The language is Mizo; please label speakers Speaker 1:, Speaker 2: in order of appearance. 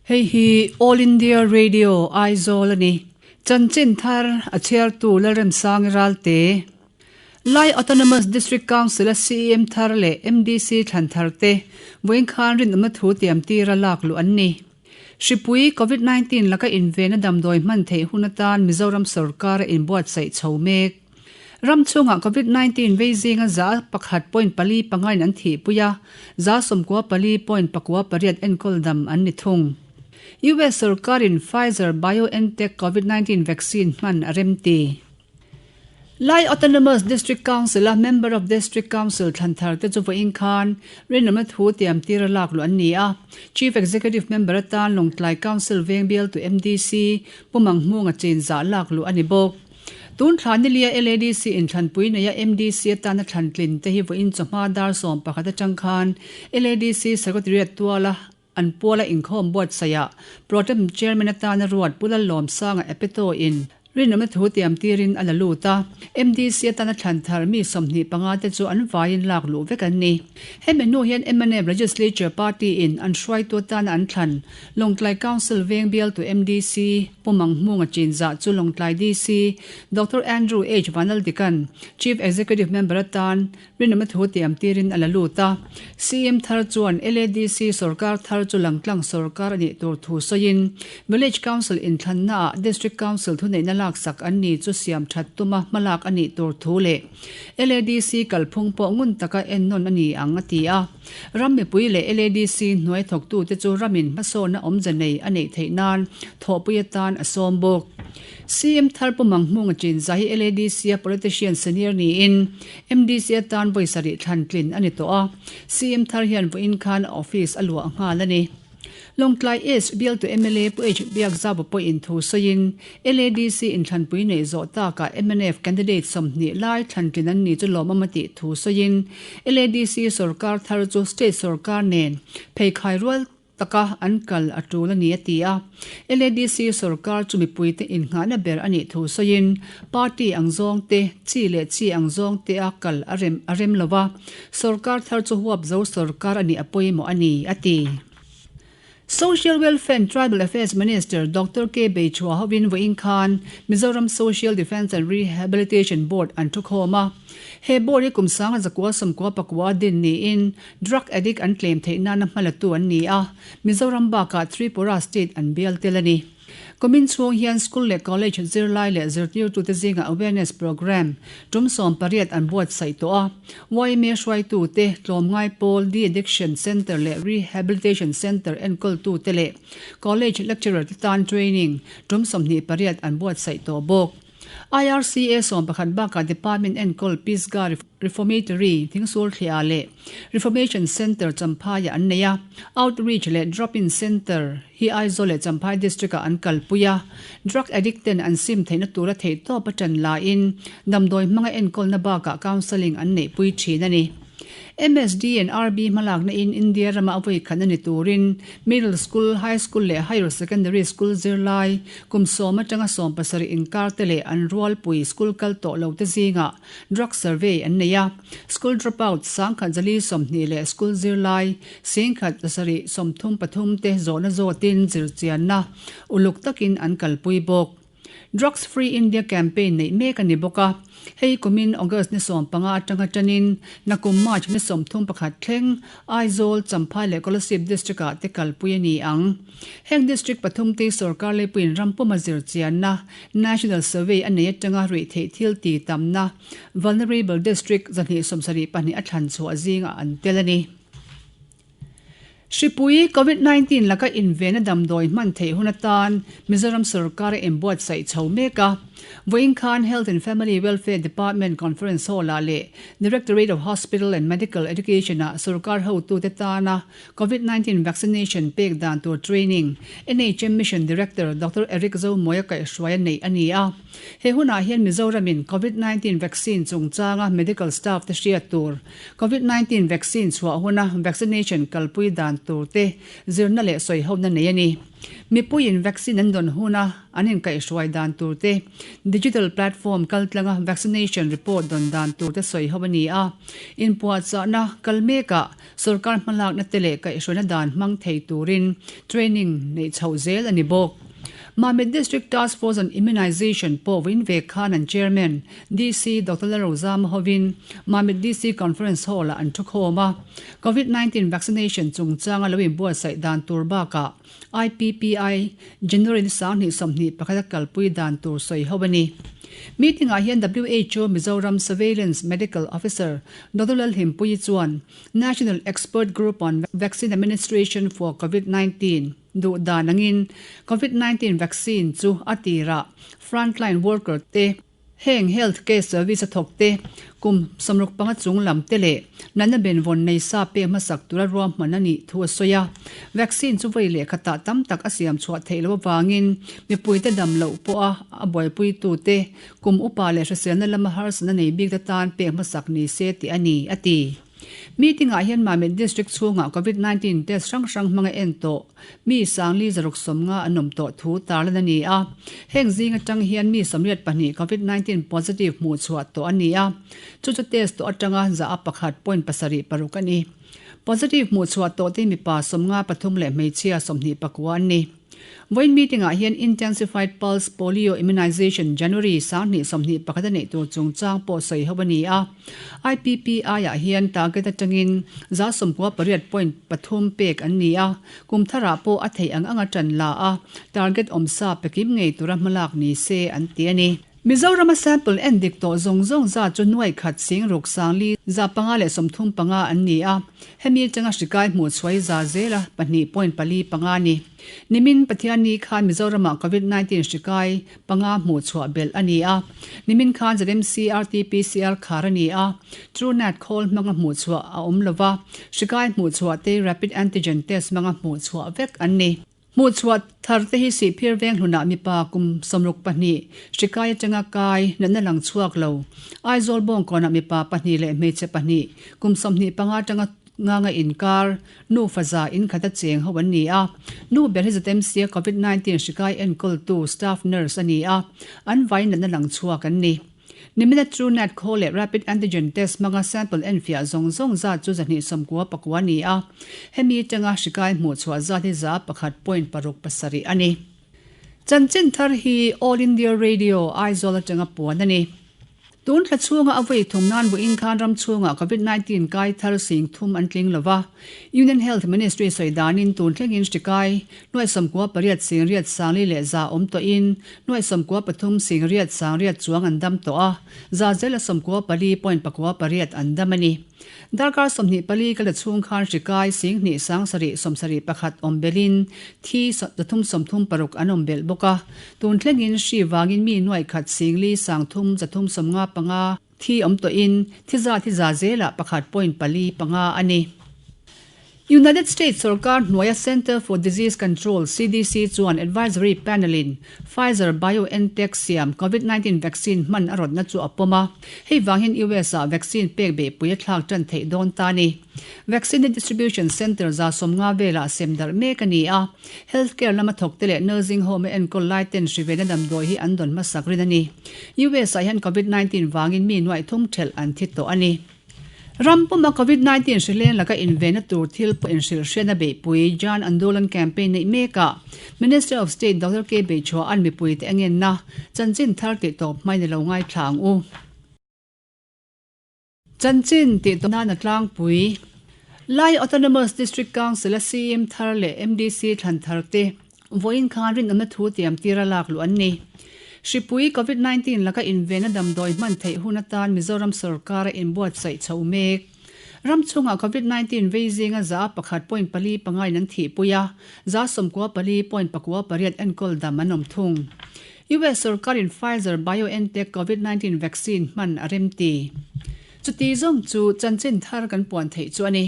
Speaker 1: Hei hi All India Radio Aizawl a ni. Chanchin thar a chhiartu Lalremsangi Ralte. Lai Autonomous District Council a CEM thar leh MDC thlan thar te vawiin khan rinawmna thu tiam tira lak luh an ni. Hripui Covid 19 laka invenna damdawi hman theih hun atan Mizoram sorkar a inbuatsaih chho mek. Ram chhungah Covid 19 vei zinga 1.45 in an thihpui a, 94.48 enkawl dam an ni thung. US sorkarin Pfizer BioNTech Covid 19 vaccine hman a remti. Lai Autonomous District Council a Member of District Council thlan thar te chu vawiin khan rinawmna thu tiam tira lak luh an ni a. Chief Executive Member atan Lawngtlai Council veng bialtu MDC Pu Manghmunga chinzah lak luh a ni bawk. Tun thla nilia LADC inthlanpui neia MDC atana thlan tlin te hi vawiin chawhma dar 11 atang khan LADC Secretariat tuala an puala inkhawm buatsaihah Protem Chairman atana ruat Pu Lallawmsanga Epito in rinawmna thu tiam tirin a la lut a. MDC atana thlan thar mi 25 te chu an vaiin lak luh vek an ni. Hemi hnu hian mnf Legislature Party in an hruaitu atana an thlan Lawngtlai Council veng bialtu MDC Pu Manghmunga Chinzah chu Lawngtlai DC Doctor Andrew H Vanaldikan Chief Executive Member atan rinawmna thu tiam tirin a la lut a. CM thar chuan LADC sorkar thar chu langtlang sorkar a nih tur thu sawiin Village Council inthlannaah District Council thuneihna laksak an ni chu siam that tuma hmalak a nih tur thu leh LADC kalphung pawh ngun taka ennawn a ni ang a ti a. Ram mipui leh LADC hnuai thawktute chu ramin hmasawnna awmze nei a neih theih nan thawhpui atan a sawm bawk. CM thar Pu Manghmunga Chinzah hi LADC-a politician senior niin MDC atan vawi sarih thlan tlin a ni tawh a. CM thar hian vawiin khan a office a luah nghal a ni. Lawngtlai East bialtu mla Pu H Biakzauva pawhin thu sawiin LADC inthlanpui neih zawh takah mnf candidate 20 lai thlantlin an ni chu lawmawm a tih thu sawiin LADC sorkar thar chu state sorkar nen pheikhai rual taka an kal a tul a ni a ti a. LADC sorkar chu mipuite innghahna ber a nih thu sawiin party ang zawng te, chi leh chi ang zawng te a kal a rem a rem lo a, sorkar thar chu huap zo sorkar a nih a pawimawh a ni a ti. Social Welfare and Tribal Affairs Minister Doctor K Beichhua hovin vawiin khan Mizoram Social Defence and Rehabilitation Board an thukhawm a. He board hi kum sanga zakua sawmkua pakua din niin drug addict an tlem theih nana hmalatu an ni a, Mizoram bakah Tripura state an bial tel a ni. Kumin chhung hian school leh college zirlai leh zirtirtute zingah awareness programme tum 18 an buatsaih tawh a. Yma hruaitute, tlawmngai pawl, de-addiction centre leh rehabilitation centre enkawltute leh college lecturer te tan training tum 28 an buatsaih tawh bawk. IRCA 11 bakah Department enkawl Pisgah Reformatory, Thingsul Thliah leh Reformation Centre Champhaiah an nei a, Outreach leh Drop-in Centre hi Aizawl leh Champhai District-ah an kalpui a, drug addict ten an sim theihna tura theihtawp a ṭan laiin damdawi hmanga enkawlna bakah counselling an neihpui ṭhin a ni. MSD and RB hmalakna in India rama a vawi khatna ni turin Middle School, High School leh Higher Secondary School zirlai kum 10 atanga 17 inkar te leh an rualpui school kal tawh lo te zingah drug survey an nei a. School dropout 1120 leh school zirlai 1733 te zawhna zawtin zirchianna uluk takin an kalpui bawk. Drugs Free India campaign neih mek a ni bawk a, hei kumin August ni 15 atanga tanin nakum March ni 31 thleng Aizawl, Champhai leh Kolasib District-ah te kalpui a ni ang. Heng district pathum te sorkar leipuiin ram puma zirchianna National Survey a nei atanga ruihtheih thil ti tamna Vulnerable District 272 a thlan chhuah zingah an tel a ni. Hripui Covid 19 laka invenna damdawi hman theih hun atan Mizoram sorkar a inbuatsaih chho mek a. Vawiin khan Health and Family Welfare Department Conference Hall-ah leh Directorate of Hospital and Medical Education-ah sorkar hotute tana Covid 19 vaccination pek dan tur training NHM Mission Director Doctor Eric Zomawia kaihhruai a neih a ni a. He hunah hian Mizoramin Covid 19 vaccine chungchanga medical staff te hriat tur, Covid 19 vaccine chhuah huna vaccination kalpui dan tur te zirna leh sawihona nei a ni. Mipuiin vaccine an dawn huna an inkaihhruai dan tur te, digital platform kaltlanga vaccination report dawn dan tur te sawi ho a ni a. Inpuahchahna kal mekah sorkar hmalakna te leh kaihhruaina dan hmang thei turin training neih chhoh zel a ni bawk. Mamit District Task Force on Immunization pawh vawiin ve khan an Chairman, DC Doctor Lalrozama hovin Mamit DC Conference Hall-ah an thukhawm a. Covid 19 vaccination chungchanga lo inbuatsaih dan tur bakah IPPI January ni 2021 a kalpui dan tur sawi ho a ni. Meeting-ah hian who Mizoram Surveillance Medical Officer Doctor Lalhimpuii chuan National Expert Group on Vaccine Administration for Covid 19 duh dan angin Covid 19 vaccine chu a tirah frontline worker te, Heng health care service a thawk te, kum 65 chung lam te leh natna benvawn nei sa pek hmasak tura ruahman a nih thu a sawi a. Vaccine chu vawi leh khatah tam tak a siam chhuah theih loh avangin mipuite dam loh pawha a buaipuitu te, kum upa leh hriselna lama harsatna nei bik te tan pek hmasak ni se tih a ni, a ti. Meeting ah hian Mamit District chhungah Covid 19 test hrang hrang hmanga en tawh mi 4650 an awm tawh thu tarlan a ni a. Heng zing atang hian mi 82 Covid 19 positive hmuh chhuah tawh a ni a, chu chu test tawh atanga za a pakhat point pasarih paruk a ni. Positive hmuh chhuah tawh te mipa 53 leh hmeichhia 29 an ni. Vawiin meeting-ah hian Intensified Pulse Polio Immunization January 2021 a neih tur chungchang pawh sawi ho a ni a. IPPI-ah hian target atangin 98 point pathum pek an ni a, kum tharah pawh a theih ang anga tan la a, target awmsa pekim ngei tura hmalak ni se an ti a ni. Mizorama sample en dik tawh zawng zawng zat chu nuai khat sing ruk sangli 535 an ni a, hemi atanga hri kai hmuh chhuai za zela pahnih point pali panga a ni. Nimin Pathianni khan Mizoramah Covid 19 hri kai panga hmuh chhuah belh a ni a, nimin khan ZMC RT-PCR khar a ni a, TrueNat khawl hmanga hmuh chhuah a awm lova, hri kai hmuh chhuah te Rapid Antigen Test hmanga hmuh chhuah vek an ni. Hmuhchhuah thar te hi Sihphir veng hlunah mipa kum 62, hrikai atanga kai, natna lang chhuak lo. Aizawl Bawngkawnah mipa pahnih leh hmeichhe pahnih, kum 25 atanga nganga inkar, nu faza inkhata cheng ho an ni a. Nu ber hi ZMC-a Covid 19 hrikai enkawltu staff nurse a ni a, an vai natna lang chhuak an ni. Nimina TrueNat khawl leh Rapid Antigen Test hmanga sample enfiah zawng zawng zat chu 299 a ni a, hemi atanga hri kai hmuh chhuah zat hi 1.67 a ni. Chanchin thar hi All India Radio, Aizawl atanga puan a ni. Tun thla chhunga a vawi thum nan vawiin khan ram chhungah Covid 19 kai thar sing thum an tling lo va, Union Health Ministry sawi danin tun thlengin hri kai nuai sawmkua pariat sing riat sangli leh za awm tawhin nuai sawmkua pathum sing riat sang riat chuang an dam tawh a, za zela sawmkua pali point pakua pariat an dam a ni. Darkar 24 kala chhung khan hri kai sing hnih sang sarih sawmsarih pakhat awm belhin thi zathum sawmthum paruk an awm belh bawk a, tun thlengin hri vangin mi nuai khat sing li sang thum zathum sawmnga panga Thi awm tawhin thi zat hi za zelah pakhat point pali panga a ni. United States sorkar hnuaia Center for Disease Control, CDC, chuan advisory panel-in Pfizer-BioNTech siam Covid 19 vaccine hman a rawtna chu a pawm a, hei vang hian US-ah vaccine pek beihpui a thlak tan theih dawn ta a ni. Vaccine distribution centre 150 velah sem darh mek a ni a, healthcare lama thawkte leh nursing home-a enkawl lai ten hrivena damdawi hi an dawn hmasak rin a ni. US-ah hian Covid 19 vangin mi nuaih thum thelh an thi tawh a ni. Ram puma Covid 19 hrileng laka invenna tur thil pawh inhrilhhriatna beihpui Jan Andolan campaign neih mekah Minister of State Doctor K Beichhua'n mipuite a ngenna chanchin thar tih tawp hmain a lo ngaithla ang u. Chanchin tih tawh nan a tlangpui. Lai Autonomous District Council-a CM thar leh MDC thlan thar te vawiin khan rinawmna thu tiam tira lak luh an ni. Hripui Covid 19 laka invenna damdawi hman theih hun atan Mizoram sorkar a inbuatsaih chho mek. Ram chhungah Covid 19 vei zinga za pakhat point pali panga in an thihpui a, za sawmkua pali point pakua pariat enkawl dam an awm thung. US sorkarin Pfizer-BioNTech Covid 19 vaccine hman a remti. Chuti zawng chu chanchin thar kan puan theih chu a ni.